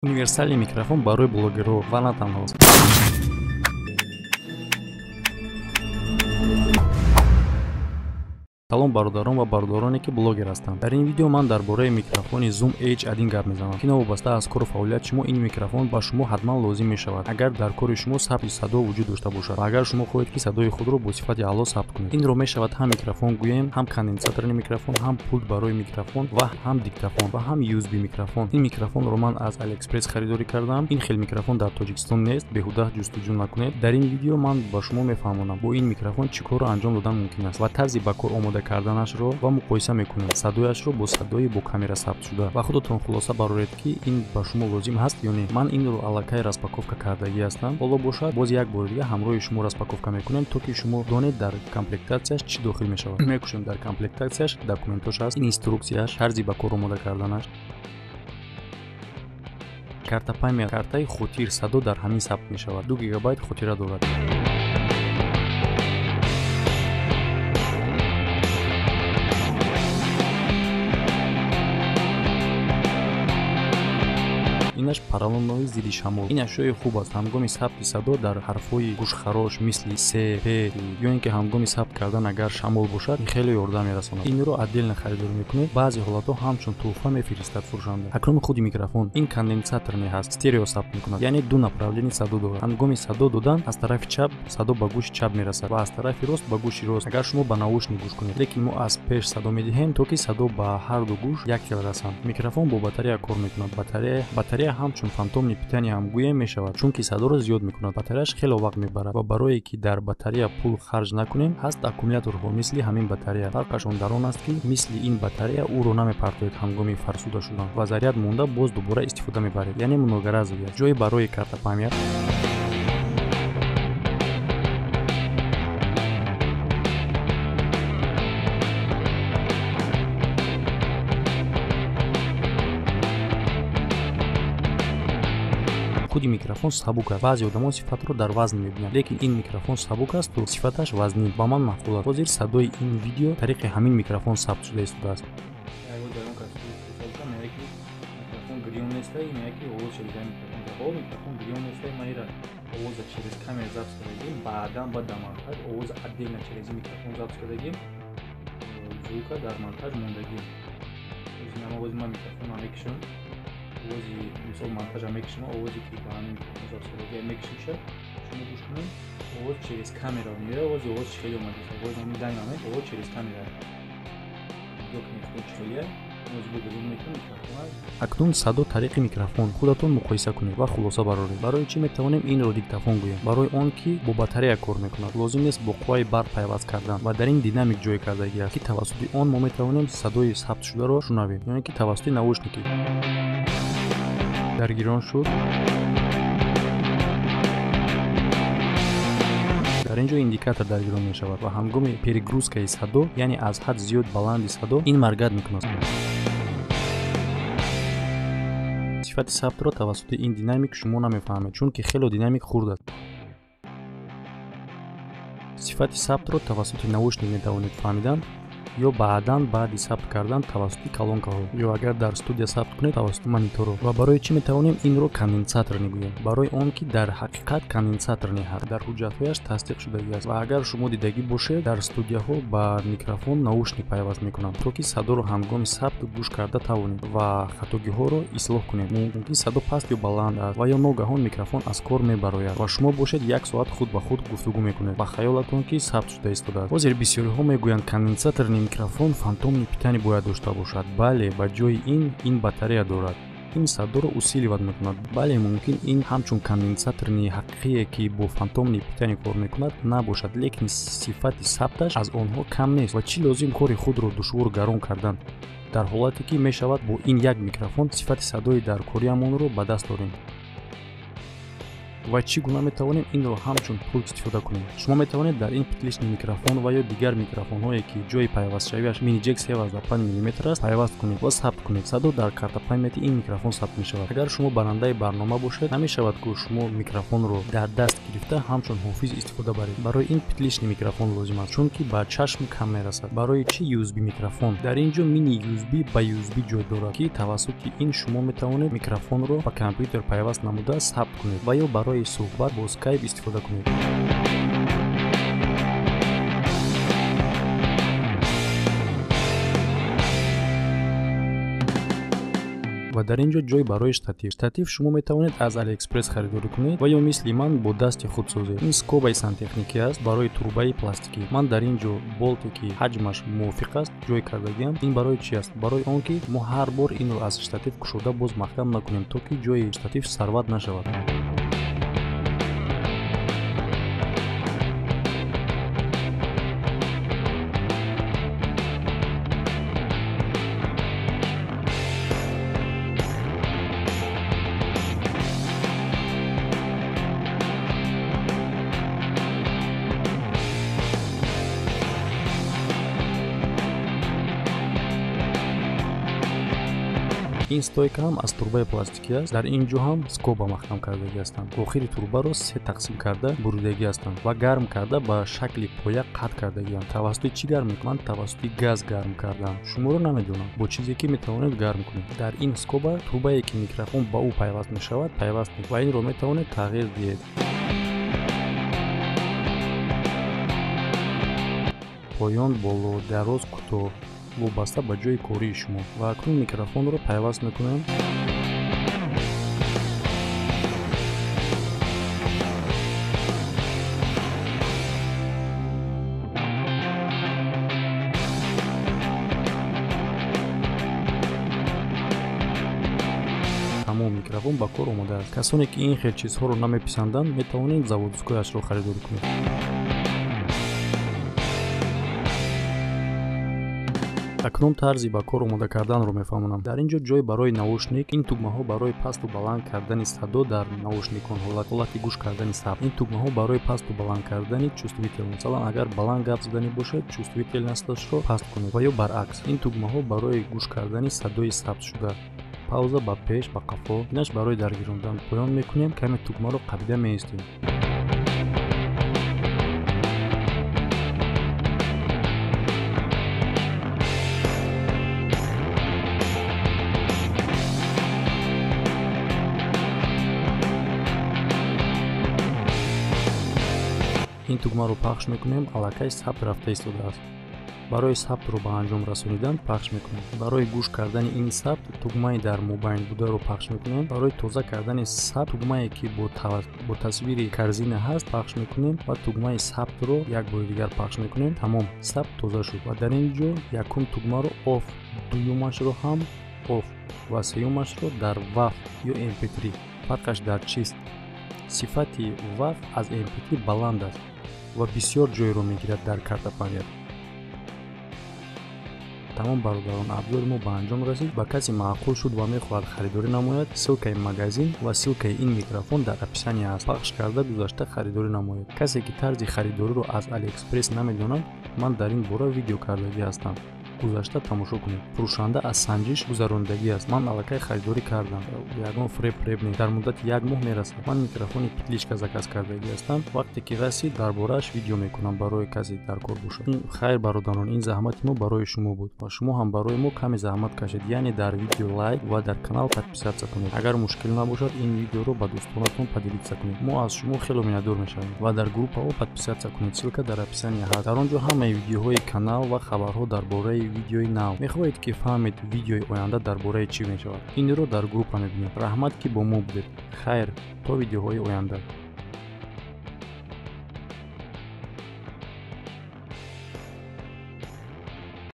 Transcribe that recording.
Универсальный микрофон барои блогерҳо ва на танҳо. Салом бародарон ва бародароне, ки блогер ҳастанд. Дар ин видео ман дар бораи микрофони Zoom H1 гап мезанам, ки новобаста аз кору фаъолияти шумо ин микрофон ба шумо ҳатман лозим мешавад, агар дар кори шумо сабти садо вуҷуд дошта бошад ва агар шумо хоҳед, ки садои худро бо сифати аъло сабт кунед. Инро мешавад ҳам микрофон гӯем, ҳам конденсаторни микрофон, ҳам пулт барои микрофон ва ҳам диктофон ва ҳам USB микрофон. Ин микрофонро ман аз AliExpress харидорӣ кардам. Ин хел микрофон дар Тоҷикистон нест, беҳуда ҷустуҷӯ накунед. Дар ин видео ман ба шумо мефаҳмонам, бо ин микрофон чӣ корро анҷом додан мумкин аст ва тарзи ба кор омода карданашро ва муқоиса мекунем садояшро бо садои бо камера сабтшуда ва худатон хулоса бароред, ки ин ба шумо лозим ҳаст ё не. Ман инро аллакай распаковка кардагӣ ҳастам. Ҳоло бошад, боз як бори дига ҳамроҳи шумо распаковка мекунем, то ки шумо донед, дар комплектатсияш чӣ дохил мешавад. Мекушем, дар комплектатсияш документош ҳаст, ин инструксияш, тарзи ба кор омода карданаш, карта память, картаи хотир, садо дар ҳамин сабт мешавад, 2 гигабайт хотира дорад. Инаш паралонови зидди шамол. Ин ашёи хуб аст ҳангоми сабти садо дар ҳарфҳои гӯшхарош, мисли с, п, ё ин ки ҳангоми сабт кардан агар шамол бошад, хеле ёрдам мерасонад. Инро отдельно харидорӣ мекунед, баъзе ҳолатҳо ҳамчун тӯҳфа мефиристад фурӯшанда. Акнун худи микрофон. Ин конденсаторный ҳаст, стерео сабт мекунад, яъне ду направление садо дорад. Ҳангоми садо додан аз тарафи чап садо ба гӯши чап мерасад ва аз тарафи рост ба гӯши рост, агар шумо ба наушник гӯш кунед. Лекин мо аз пеш садо медиҳем, то ки садо ба ҳарду гӯш як хел расанд. Микрофон бо батарея кор мекунад. Батарея ҳамчун фантомный питание ҳам гӯем мешавад, чунки садоро зиёд мекунад. Батареяш хело вақт мебарад ва барое ки дар батарея пул харҷ накунем, ҳаст аккумуляторҳо мисли ҳамин батарея. Фарқашон дар он аст, ки мисли ин батарея ӯро намепартоед ҳангоми фарсуда шудан ва заряд монда боз дубора истифода мебаред, яъне многоразовый аст. Ҷои барои карта память. Худи микрофон сабук аст. Баъзе одамон сифатро дар вазн мебинанд, лекин ин микрофон сабук асту сифаташ вазнин, ба ман маъқул аст. Ҳозир садои ин видео тариқи ҳамин микрофон сабт шуда истодааст. Овоза через камера запись кардагим, баъдан ба дар монтаж овоза отдельно через микрофон запись кардагим, звука дар монтаж мондагим. Овози ман микрофонро мекушам, овози мисол монтажа мекушам, овозе ки ба ҳамин микрофон запись кардагиам мекушимша, шумо гӯш кунед, овоз через камера меояд. Овози овоз чӣ хеле омадааст, овоз ҳамин дан момент овоз через камера. Нигоҳ кунед, худ чӣ хеле. Акнун садо тариқи микрофон худатон муқоиса кунед ва хулоса бароред. Барои чӣ метавонем инро диктофон гӯем? Барои он ки бо батарея кор мекунад, лозим нест бо қувваи барқ пайваст кардан ва дар ин динамик ҷой кардагӣ аст, ки тавассути он мо метавонем садои сабтшударо шунавем, ё ин ки тавассути наушники. Даргирон шуд. Дар ин ҷо индикатор даргирон мешавад ва ҳангоми перегрузкаи садо, яъне аз ҳад зиёд баланди садо, ин моргать мекунад. Сифати сабтро тавассути ин динамик шумо намефаҳмед, чунки хело динамик хурд аст. Сифати сабтро тавассути наушник метавонед фаҳмидан ё баъдан баъди сабт кардан тавассути колонкаҳо, ё агар дар студия сабт кунед, тавассути мониторҳо. Ва барои чӣ метавонем инро конденсаторный гӯем? Барои он ки дар ҳақиқат конденсаторный ҳаст, дар ҳуҷҷатҳояш тасдиқ шудагӣ аст. Ва агар шумо дидагӣ бошед, дар студияҳо ба микрофон наушник пайваст мекунанд, то ки садоро ҳангоми сабт гӯш карда тавонед ва хатогиҳоро ислоҳ кунед. Мумкин садо паст ё баланд аст ва ё ногаҳон микрофон аз кор мебарояд ва шумо бошед як соат худ ба худ гуфтугӯ мекунед ба хаёлатон, ки сабт шуда истодааст. Ҳозир бисёриҳо мегӯянд, конденсаторный микрофон фантомный питание бояд дошта бошад. Бале, ба ҷои ин батарея дорад, ин садоро усиливать мекунад. Бале, мумкин ин ҳамчун конденсаторный ҳақиқие, ки бо фантомный питание кор мекунад, набошад, лекин сифати сабташ аз онҳо кам нест. Ва чӣ лозим кори худро душвор гарон кардан, дар ҳолате ки мешавад бо ин як микрофон сифати садои дар кориамонро ба даст орем? Ва чӣ гуна метавонем инро ҳамчун пульт истифода кунем? Шумо метавонед дар ин петличный микрофон ва ё дигар микрофонҳое, ки ҷои пайвастшавиаш мини-ҷек 3,5 мм аст, пайваст кунед ва сабт кунед. Садо дар карта памяти ин микрофон сабт мешавад. Агар шумо барандаи барнома бошед, намешавад, ки шумо микрофонро дар даст гирифта ҳамчун ҳофиз истифода баред. Барои ин петличный микрофон лозим аст, чунки ба чашм кам мерасад. Барои чӣ USB микрофон? Дар ин ҷо мини USB ба USB ҷой дорад, ки тавассути ин шумо метавонед микрофонро ба компютер пайваст намуда сабт кунед ва ё барои суҳбат бо скайп истифода кунед. Ва дар ин ҷо ҷой барои штатив. Штатив шумо метавонед аз AliExpress харидорӣ кунед ва ё мисли ман бо дасти худ созед. Ин скобаи сантехникӣ аст барои трубаи пластикӣ. Ман дар ин ҷо болте, ки ҳаҷмаш мувофиқ аст, ҷой кардагиам. Ин барои чи аст? Барои он ки мо ҳар бор инро аз штатив кушода боз маҳкам накунем, то ки ҷои штатив сарват нашавад. Ин стойка ҳам аз турбаи пластикӣ аст. Дар ин ҷо ҳам скоба маҳкам кардагӣ ҳастанд. Охири турбаро се тақсим карда буридагӣ ҳастанд ва гарм карда ба шакли поя қатъ кардагиам. Тавассути чӣ гарм мекунанд? Тавассути газ гарм кардам. Шуморо намедонам, бо чизе ки метавонед гарм кунед. Дар ин скоба трубае, ки микрофон ба ӯ пайваст мешавад, пайваст ва инро метавонед тағйир диҳед. Поён, боло, дароз, кӯтоҳ, вобаста ба ҷои кории шумо. Ва акнун микрофонро пайваст мекунем. Тамом, микрофон ба кор омодааст. Касоне ки ин хел чизҳоро намеписанданд, метавонед заводскояшро харидорӣ кунед. Акнун тарзи ба кор омода карданро мефаҳмонам. Дар ин ҷо ҷой барои наушник. Ин тугмаҳо барои пасту баланд кардани садо дар наушникон, ҳолати гӯш кардани сабт. Ин тугмаҳо барои пасту баланд кардани чувствитель. Масалан, агар баланд гап заданӣ бошед, чувствительносташро паст кунед ва ё баръакс. Ин тугмаҳо барои гӯш кардани садои сабтшуда. Пауза ба пеш, ба қафо. Инаш барои даргирондан. Поён мекунем, каме тугмаро қабида меистем. Ин тугмаро пахш мекунем, аллакай сабт рафта истодааст. Барои сабтро ба анҷом расонидан пахш мекунем. Барои гӯш кардани ин сабт тугмаи дар мобайн бударо пахш мекунем. Барои тоза кардани сабт тугмае, ки бо тасвири корзина ҳаст, пахш мекунем ва тугмаи сабтро як бори дигар пахш мекунем. Тамом, сабт тоза шуд. Ва дар ин ҷо якум тугмаро оф, дуюмашро ҳам оф ва сеюмашро дар WAV ё MP3. Фарқаш дар чист? Сифати WAV аз MP3 баланд аст ва бисёр ҷойро мегирад дар карта память. Тамом бародарон, абзори мо ба анҷом расид. Ба касе маъқул шуд ва мехоҳад харидорӣ намояд, ссылкаи магазин ва ссылкаи ин микрофон дар описания аст. Пахш карда гузашта харидорӣ намоед. Касе ки тарзи харидориро аз AliExpress намедонад, ман дар ин бора видео кардагӣ ҳастам. Гузашта тамошо кунед. Фурӯшанда аз санҷиш гузарондагӣ аст. Ман аллакай харидорӣ кардам. Ягон фреб не. Дар муддати як моҳ мерасад. Ман микрофони петличка заказ кардагӣ ҳастам. Вақте ки расид, дар борааш видео мекунам барои касе дар кор бошад. Хайр бародарон, ин заҳмати мо барои шумо буд ва шумо ҳам барои мо каме заҳмат кашед. Яъне дар видео лайк ва дар канал подписаться кунед. Агар мушкил набошад, ин видеоро ба дӯстонатон поделиться кунед. Мо аз шумо хело миннатдор мешавем. Ва дар группаҳо подписаться кунед. Ссылка дар описания ҳаст. Дар он ҷо ҳамаи видеоҳои канал ва хабарҳо дар бораи видеои нав. Мехоҳед ки фаҳмед видеои оянда дар бораи чӣ мешавад? Инро дар группа мебинед. Раҳмат, ки бо мо будед. Хайр, то видеоҳои оянда.